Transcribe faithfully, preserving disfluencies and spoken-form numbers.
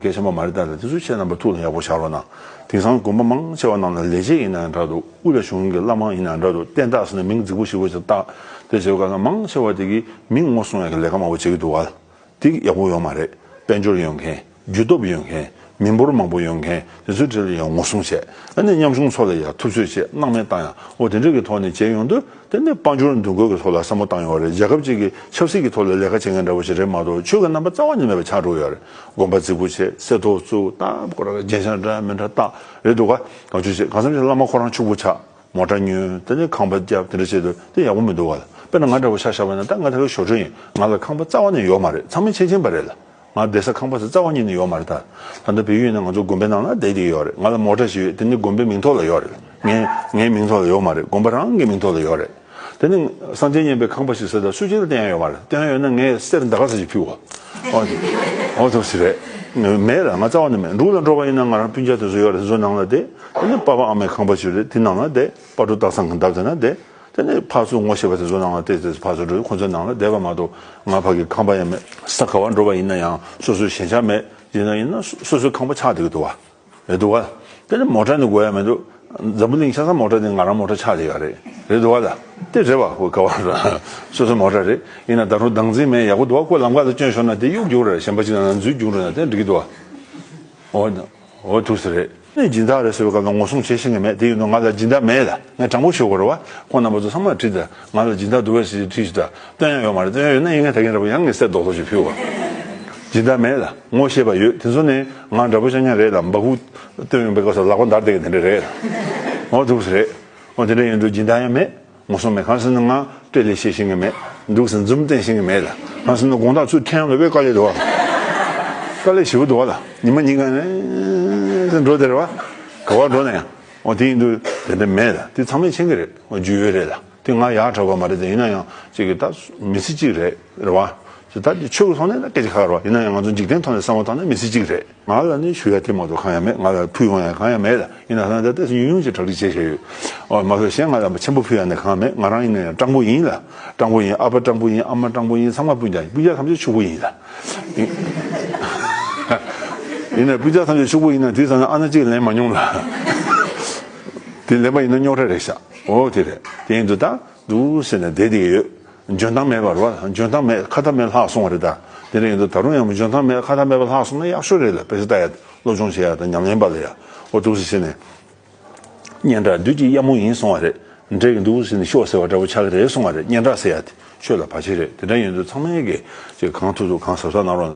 གལ་ཆེན་པོ་མ་རེད། ད་ལ་དེ་ཚོ་ཁྱེད་རྣམ་པ་ཐུགས་ལ་ཡག་པོ་བཞག་རོགས་གནང་། དེང་སང་དགོན་པ་མང་ཆེ་བ་ནང་ལ་ལས་བྱེད་ཡིན་ན་ཡང་འདྲ་འདུག་དབུ་ལ་བཞུགས་མཁན་གྱི་བླ་མ་ཡིན་ན་ཡང་འདྲ་འདུག་བསྟན་བདག་ཟེར་ནས་མིང་རྫིག་པོ་ཞིག་བོད་ཅིག་བཏགས། དེ་བྱེད་པ་ག་ན་མང་ཆེ་བ་དེ་གིས་མིང་ངོ་སྲུང་ཡག་གི་ལས་ཀ་མང་པོ་བྱེད་ཀྱི་འདུག་བ། དེ་ཡག་པོ་ཡོད་མ་རེད། དཔལ་འབྱོར་ཡོད་མཁན། རྒྱུ་སྟོབས་ཡོད་མཁན། མི་འབོར་མང་པོ་ཡོད་མཁན་དེ་ཚོའི་གྲས་ལ་ཡང་ངོ་སྲུང་བྱས། ཨ་ནི་ཉམ་ཆུང་ཚོ་ལ་ཡང་ཐུབ་ཚོད་བྱས། སྣང་མེད་བཏང་ཡག་འོ་དེ་འདྲ་གི་ཐོག་ནས་བྱས་ཡོང་དུས། དེ་ནི་དཔལ་འབྱོར་འདུ་འགོད་ཀྱི་ཐོག་ལ་བསམ་བློ་བཏང་ཡོད་རེད། རྒྱལ་ཁབ་ཅིག་གི་ཆབ་སྲིད་ཀྱི་ཐོག་ལ་ལས་ཀ་བྱེད་མཁན་འདྲ་བོ་ཞིག་རེད་མ་གཏོགས། ཆོས་ཀྱི་རྣམ་པ་རྩ་བ་ཉིད་མེད་པ་ཆགས་འགྲོ་ཡོད་རེད། དགོན་པ་རྫིག་པོ་བྱས། གསེར་ཏོག་བཙུགས། ད་ཁོ་རང་རྒྱན་ཆ་འདྲ་མི་འདྲ་བཏགས་རེད་འདུག་ག་གང་བྱུང་བྱས། གང་འཚམ་ཞིག་བླ་མ་ཁོ་རང་ཕྱུག་པོ་ཆགས། མོ་ཊ་ཉོས། དེ་ནས་ཁང་པ་བརྒྱབ། དེ་འདྲ་བྱས་དུས་དེ་ཡག་པོ་མི་འདུག་བ། དཔེར་ན་ང་འདྲ་བོ་ཆ་བཞག་པ་ན། ད་ང་ད་ག་ཞོར་འཕྲོ་ཡིན། ང་ལ་ཁང་པ་རྩ་བ་ནས་ཡོད་མ་རེད། ཚང་མས་མཁྱེན་མཁྱེན་པ་རེད་ལ། ང་བསྡད་ས་ཁང་པ་ཟེར་རྩ་བ་ཉིད་ནས་ཡོད་མ་རེད། ད་ད་ལྟ་བལ་ཡུལ་ཡིན་ན་ང་ཚོ་དགོན་པའི་ནང་ལ་བསྡད་བསྡད་ཡོད་རེད། ང་ལ་མོ་ཊ་ཞིག་ཡོད། དེ་ནི་དགོན་པའི་མིང་ཐོག་ལ་ཡོད་རེད། ངའི་ངའི་མིང་ཐོག་ལ་ཡོད་མ་རེད། དགོན་པ་རང་གི་མིང་ཐོག་ལ་ཡོད་རེད། དེ་ནི་སངས་རྒྱས་མཉན་པའི་ཁང་པ་ཞིག་ཟེར། ད་སུ་གཅིག་ལ་བསྟན་ཡ་ཡོད་མ་རེད། བསྟན་ཡ་ཡོད་ན་ངས་གསེར་འདར་ག་ཙམ་ཞིག་ཕུལ་བ། ཨོ་ཨོ་ཐུགས་སུ་རེད། མེད་ལ། ང་རྩ་བ་ནས་མེད། འབྲུག་ལ་འགྲོ་བ་ཡིན་ན་ང་རང་སྤུན་ཀྱག་དེ་ཚོ་ཡོད་རེད། དེ་ཚོ་ནང་ལ་བསྡད། དེ་ནི་པ་ཕ་ཨ་མའི་ཁང་པ་ཞིག་རེད། དེ་ནང་ལ་བསྡད། པ་ཕྲུག་སྟག་ཚང་གི་འདབས་དེ་ན་བསྡད། དེ་ནས་ཕར་ཚུར་ངོ་ཤེས་པ་དེ་ཚོ་ནང་ལ་བལྟས་ཏེ། ཕར་ཚུར་འགྲོ། ཁོ་ཚོའི་ནང་ལ་བསྡད་པ་མ་གཏོགས། ང་ཕ་གི་ཁང་པ་ཡང་མེད། ས་ག་བར་འགྲོ་བ་ཡིན་ན་ཡང་སོ་སོའི་ཞེན་ཆགས་མེད། ཡིན་ན་ཡིན་ན་སོ་སོའི་ཁང་པ་ཆགས་བསྡད་ཀྱི་འདུག་བ། རེད་འདུག་བ། དེ་ནས་མོ་ཊ་ནི་དགོས་ཡ་མི་འདུག་འཛམ་བུ་གླིང་ཆ་ཚང་མོ་ཊ་དེ་ང་རང་མོ་ཊ་ཆགས་བསྡད་ཡོད་རེད། རེད་འདུག་བ་ལ། དེ་རེད་བ། ཁོ་ག་བར་སོ་སོའི་མོ་ཊ་རེད། ཡིན་ན་ད་རུང་བདག་འཛིན་མེད། ཡག་པོ་འདུག་བ། ཁོ་ལམ་ཁ་ལ་བསྐྱོན་ཤོར་ན་དེ་གཡུག་རྒྱུག་རེད། གཞན་པ་ཅིག་ལ་ན་འཛུལ་རྒྱུག་རེད་ན་དེ་འགྲིག་གི་འདུག་བ། འོ། འོ་ཐུགས་སུ་རེད། ནས་སྦྱིན་བདག་རེད་ཟེར་བའི་སྐབས་ལ་ངོ་སྲུང་བྱེད་ཤེས་ཀྱི་མེད། དེ་ཡིན་དུས་ང་ལ་སྦྱིན་བདག་མེད་ལ། ངས་དྲང་པོ་ཤོད་དགོས་རེད་བ། ཁོང་རྣམ་པ་ཚོ་ཚང་མར་དྲིས་དང་། ང་ལ་སྦྱིན་བདག་འདུག་བས་ཟེར་དྲིས་ཤིག་དང་། སྟོན་ཡ་ཡོད་མ་རེད། སྟོན་ཡ་ཡོད་ན་ཡིན་ན་ད་གིན་འདྲ་པོ་ཡང་ངས་གསེར་རྡོག་རྡོག་ཅིག་ཕུལ་བ། སྦྱིན་བདག་མེད་ལ། ངོ་ཤེས་པ་ཡོད། དེ་ཚོ་ནས་ང་འདྲ་པོ་ཤ་ཉག་རེད་ལ། འབའ་ཁུག་སྟོན་ཡོང་པའི་སྐབས་སུ་ལག་པ་འདར་བསྡད་མཁན་དེ་འདྲ་རེད་ལ། འོ་ཐུགས་སུ་རེད། འོ་དེ་འདྲ་ཡིན་དུས་སྦྱིན་བདག་ཡང་མེད། ངོ་སྲུང་མེད། གང་ཟེར་ན་ང་སྤྲེལ་ལད་བྱེད་ཤེས་ཀྱི་མེད། འདུག་ཟེར་འཛུམ་བསྟན་ཤེས་ཀྱི་མེད་ལ། གང་ཟེར་ན་དགོང་དག་ཚུར་འཐེན་ཡག་ལ་དཔེ་དཀའ་ལས་འདུག་བ། དཀའ་ལས་ཞེ་པོ་འདུག་བ་ལ། ཉི་མ་ཉིན་གང་ནས་འགྲོ་བསྡད་རེད་བ། ག་བར་འགྲོ་ན་ཡང་། འོ་དེ་ཡིན་དུས་དེ་འདྲ་མེད་ལ། དེ་ཚང་མས་མཁྱེན་གྱི་རེད། འོ་རྒྱུས་ཡོད་རེད་ལ། དེ་ང་ཡག་དྲག་པ་མ་རེད་དེ། ཡིན་ན་ཡང་ཅིག་གི་ད་མི་ཚེ་གཅིག་རེད། རེད་བ། ད་ཆོས་ཀྱི་ཐོག་ནས་ད་སྐད་ཆ་ཁ་ཁ་རེད་བ། ཡིན་ན་ཡང་ང་ཚོ་འཇིག་རྟེན་ཐོག་ནས་བསམ་བློ་བཏང་ན་མི་ཚེ་གཅིག་རེད། ང་ལ་ནི་ཞུ་ཡ་དེ་མ་གཏོགས་གང་ཡང་མེད། ང་ལ་ཕུལ་ཡོང་ཡ་གང་ཡང་མེད་ལ། ཡིན་ན་ད་ལྟ་ཉུང་ཉུང་ཅིག་གྲ་སྒྲིག་བྱས་བཞག་ཡོད། ཨོ་མ་གཏོགས་གཞན་ང་ལ་ཆེན་པོ་ཕུལ་ཡ་ནི་གང་མེད། ང་རང་ཡིན་ན་ཡང་སྤྲང་པོ་ཡིན་ལ། སྤྲང་པོ་ཡིན། ཨ་ཕ་སྤྲང་པོ་ཡིན། ཨ་མ་སྤྲང་པོ་ཡིན། ཚང་མ་སྤུན་ཀྱག་ཡིན། སྤུན་ཀྱག་ཐམས་ཅད་ཕྱུག་པོ་ཡིན་ལ། ཡིན་ན་སྤུན་ཀྱག་ཐམས་ཅད་ཕྱུག་པོ་ཡིན་ན་དེ་ཙམ་ན་ཨ་ན་གཅིག་ལེན་མ་མྱོང་ལ། དེ་ལེན་པ་ཡིན་ན་རྙོག་དྲ་རེད་ཤག་འོ་དེ་རེད། དེ་ཡིན་དུས་ད་འདུག་ཟེར་ནས་བསྡད་བསྡད་ཡོད། འཇོན་ཐང་མེད་པ་རེད་བ། འཇོན་ཐང་མེད། ཁ་ཐ་མེད་ལྷག་སོང་བ་རེད་ད། དེ་འདྲ་ཡིན་དུས་ད་རུང་ཡང་འཇོན་ཐང་མེད། ཁ་ཐ་མེད་པ་ལྷག་སོང་ན་ཡག་ཤོས་རེད་ལ། དཔེ་ཆ་ལྟ་ཡ། སློབ་སྦྱོང་བྱེད་ཡ་དང་ཉམས་ལེན་པ་ལ་ཡ། འོ་འདུག་སེ་བྱས་ནས། སྙན་གྲགས་བདུད་ཀྱི་གཡབ་མོ་ཡིན་གསུང་བ་རེད། འདྲེ་གི་འདུག་སེ་ནས་ཤོག་ཟེར་བ་འདྲ་པོ་ཆགས་ཀྱི་རེད་གསུང་བ་རེད། སྙན་གྲགས་ཟེར་ཡ་དེ་ཆོས་ལ་བར་ཆད་རེད། དེ་འདྲ་ཡིན་དུས་ཚང་མས་ཀྱི་ཅིག་གང་ཐུབ་ཐུབ་གང་གཟབ་གཟབ་གནང་རོགས།